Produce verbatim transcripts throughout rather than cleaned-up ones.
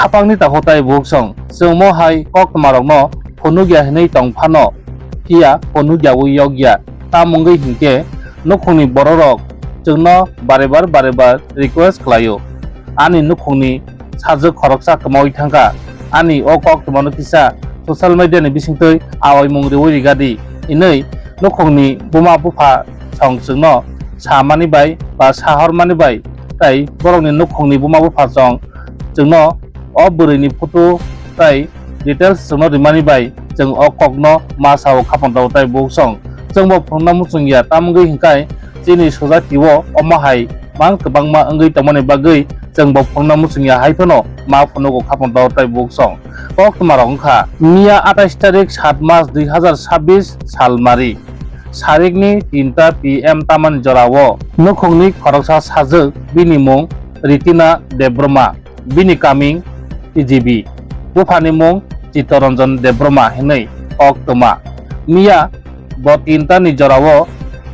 Hapangni takhuk tai bukhuk song, chwng mo hai koktwmarokno phunukya hwnwi tong phano, phiya phunukyawi yokya. Tamo wngwi hinkhe nukhungni bororok chwngno bare bar bare bar request khlaio. Ani nukhungni sajwk khoroksa kwmawi thangkha. Ani o koktwmano kisa social media ni bisingtwi awaimung riwi rigadi, hwnwi nukhungni buma bupha song chwngno samani bai ba sahormani bai, tai borokni nukhungni buma bupha song chwngno o bwrwini photo tai details chwngno rimani bai chwng o kokno ma sao khapang tao tai bukhuk song. Chwngbo phunukna muchungya, tamo wngwi hinkhai chini society o omo hai mang kwbangma wngwi tongmani bagwi chwngbo phunukna muchungya hai phano ma phunugo khapang tao tai bukhuk song. Koktwmarok wngkha miya atais tarik sat mas dui hazar sabis salmari sarikni tinta P M tamani jorao nukhungni khoroksa sajwk, bini mung Ritina Debbarma, bini kaming T G B, buphani mung Chittaranjan Debbarma hwnwi koktwma. Miya bo tintani jorao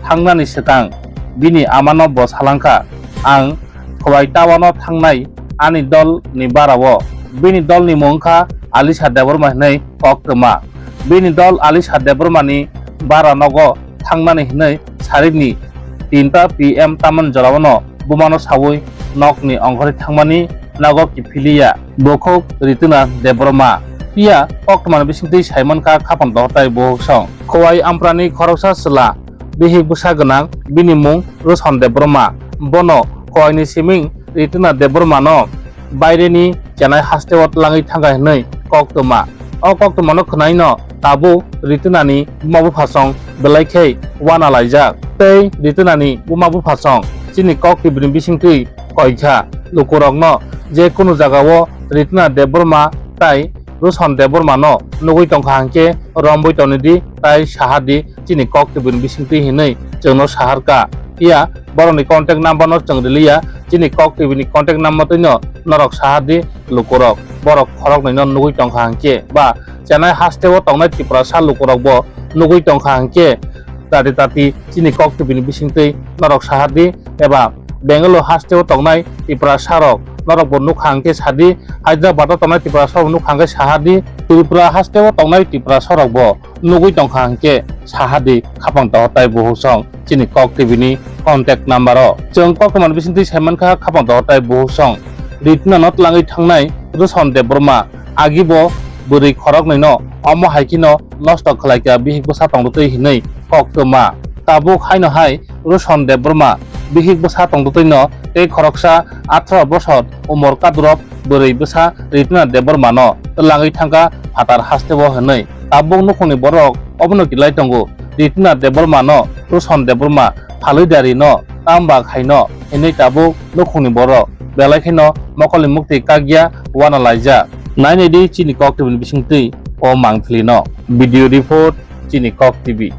thangnani swkang bini amano bo salangkha, "Ang Khowai tawano thangnai ani dol ni barao." Bini dol ni mung wngkha Alisha Debbarma hwnwi koktwma. Bini dol Alisha Debbarma ni bara nogo thangnani hwnwi sarikni tinta P M tamani jorao no bumano sawi nokni ongkhorwi thangmani nogo kiphiliya bukhuk Ritina Debbarma. Phiya koktwmani bisingtwi saimankha khapang dohor tai bukhuk song. Khowai Amprani khoroksa chwla bihik bwsa gwnang, bini mung Roson Debbarma. Bono Khowaini siming Ritina Debbarmano baireni Chennai hasteo twlangwi thangkha hwnwi koktwma. O koktwmano khwnaino tabuk Ritinani buma buphasong belai khe uana laijak. Tei Ritinani buma buphasong chini Kok T V ni bisingtwi koikha lukurokno je kunu jagao Ritina Debbarma tai Roson Debbarmano nugwi tongkha hwnkhe romwi tonidi tai sahardi chini Kok T V ni bisingtwi hinwi chwngno saharkha. Phiya borokni contact number no chwng riliya, chini Kok T V ni contact number twino norok sahardi lukurok. Borok khoroknwino nugwi tongkha hwnkhe ba Chennai hasteo tongnai Tiprasa lukurokbo nugwi tongkha hwnkhe tati tati chini Kok T V ni bisingtwi norok sahardi, eba Bangalore hasteo tongnai Tiprasarok norokbo nukha hwnkhe sadi, Hyderabad o tongnai Tiprasarok nukha hwnkhe sahardi, Tripura hasteo tongnai Tiprasarokbo nugwi tongkha hwnkhe sahardi khapang dohor tai bukhuk song chini Kok T V ni contact number o. Chwng koktwmani bisingtwi saimankha khapang dohor tai bukhuk song Ritinano twlangwi thangnai Roson Debbarma, agibo bwrwi khoroknwino omo hai kheno nosto khlaikha bihik bwsa tongtwtwi hinwi koktwma. Tabuk haino hai Roson Debbarma bihik bwsa tongtwtwino tei khoroksa atharo bosor umor kadurok bwrwi bwsa Ritina Debbarmano twlangwi thangkha phatar hasteo hwnwi. Tabuk nukhungni borok obono kilai tongo, Ritina Debbarmano Roson Debbarma phalwi darino tamba khaino hinwi tabuk nukhungni borok belai kheno mokolni muktwi kakya uana laijak. Nainai di chini Kok T V ni bisingtwi o mangpili no. Video report, chini Kok T V.